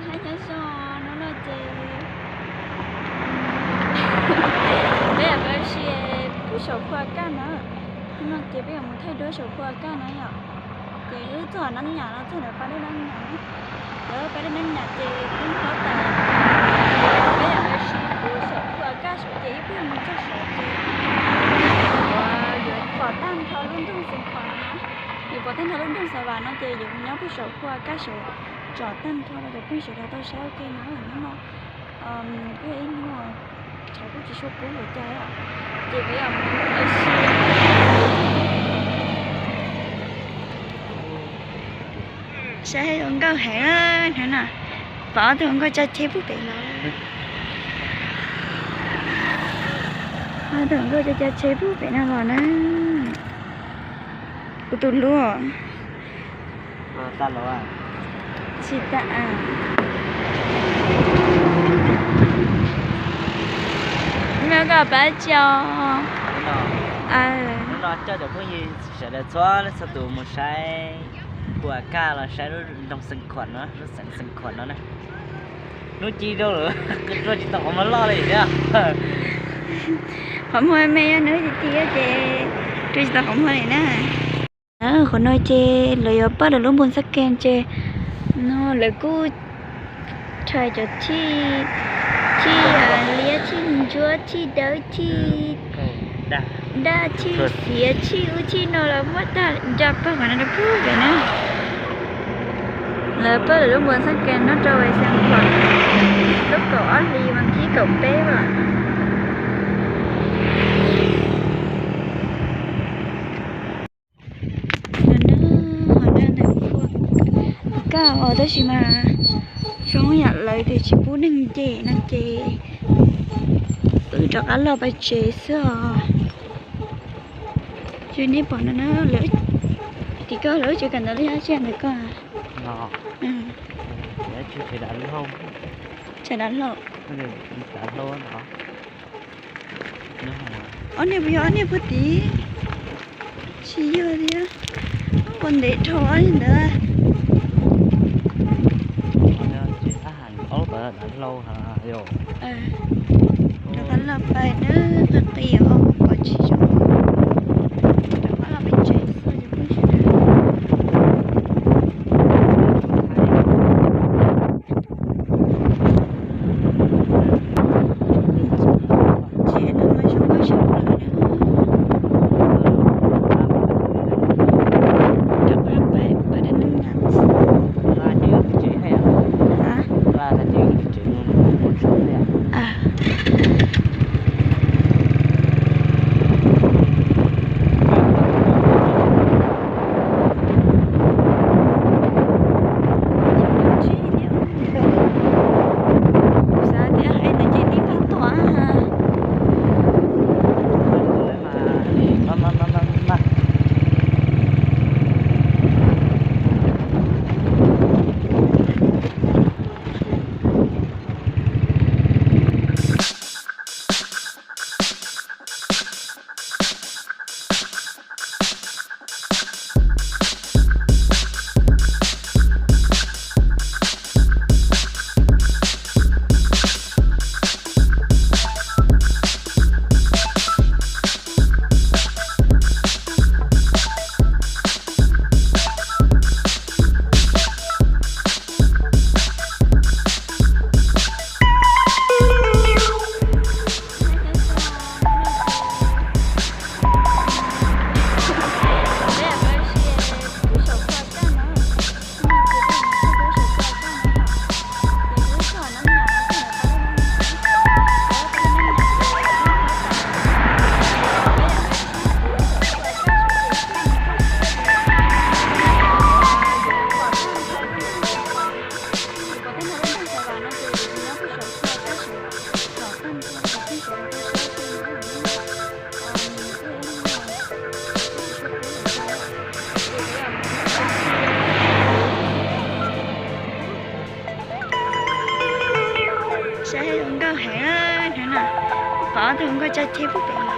Nyob zoo, hnub no ces peb yog peb si pub saum khu a kaj na. Hnub no ces peb yuav mus thaij duab saum khu a kaj na yom. Ces wb txog Nab Nyam no, txog ntawm pas dej Nab Nyam na. Lawv pas dej Nab Nyam ces twb nyob tas. Peb yog peb si pub saum khu a kaj saum ces ib pliag mus txog saud ces yuav pom tag nrho lub nroog Xeev Khuam no. Yuav pom tag nrho lub nroog Xeev Vam no ces yuav mus nyob pub saum khu a kaj saud, tsom tag nrho rau cov phooj ywg sawv daws tau saib ua ke na. Hnub no kuj yog ib hnub tshav kuj tsis tshua kub li cas, ces peb yog mus ua si. Saib zoo nkauj heev na. Pom ob tug hluas nkauj tso ceg pub pem los, ob tug hluas nkauj tso ceg pub pem no los na. Kuv tus hlub, tsis tas. Hnub no koj pab tsi os? Hnub no coj cov phooj ywg sawv daws txhua leej txhua tus mus saib khu a kaj los saib lub nroog Xeev Khuam no, lub xeev Xeev Khuam no na. Hnub ci rau lawm, qw rua tsis tau qhov muag loj li thiab. Qhov muag me me, hnub ci ci ces rua tsis tau qhov muag li na. Qhov no ces lawv yuav pab lawv lub npoo xab kees ces no lawv kuj rhais cov thij, thij liab, thij ntsuab, thij dawb, thij daj, thij xiav, thij ub thij no los muab tag nrog pawg qhov no rau pub pem na. Lawv pab lawv lub npoo xab kees nyob rau Xeev Khuam lub kaum ob hlis vas thib kaum peb lawm. Ntawm no, ntawm no ntawm khu a kaj os, tab sis mas zoo yam lawv tias tsis pub neeg nce no ces wb rov qab los pem tsev xwb os. Ces nej pom no na, lawv, tim koj lawv tsev kawm ntawv los yog tsev ntawm koj? Tsev dav hlau. Ob niag puas yog ob niag puag tid? Tsis yog thiab, puag ntev dhau li ntawd. Rov qab los pais na, qis qis os, pom tsis zoo. Rov qab los pem tsev xwb ces peb sawv daws. Tsev no mas zoo nkauj tshaj plaws na. Rov qab pais, pais dab neeg na. Xav tias hais ntawd ces tib npaj tuaj. Saib zoo nkauj heev na, pom ob tug nkauj tso ceg pub pem.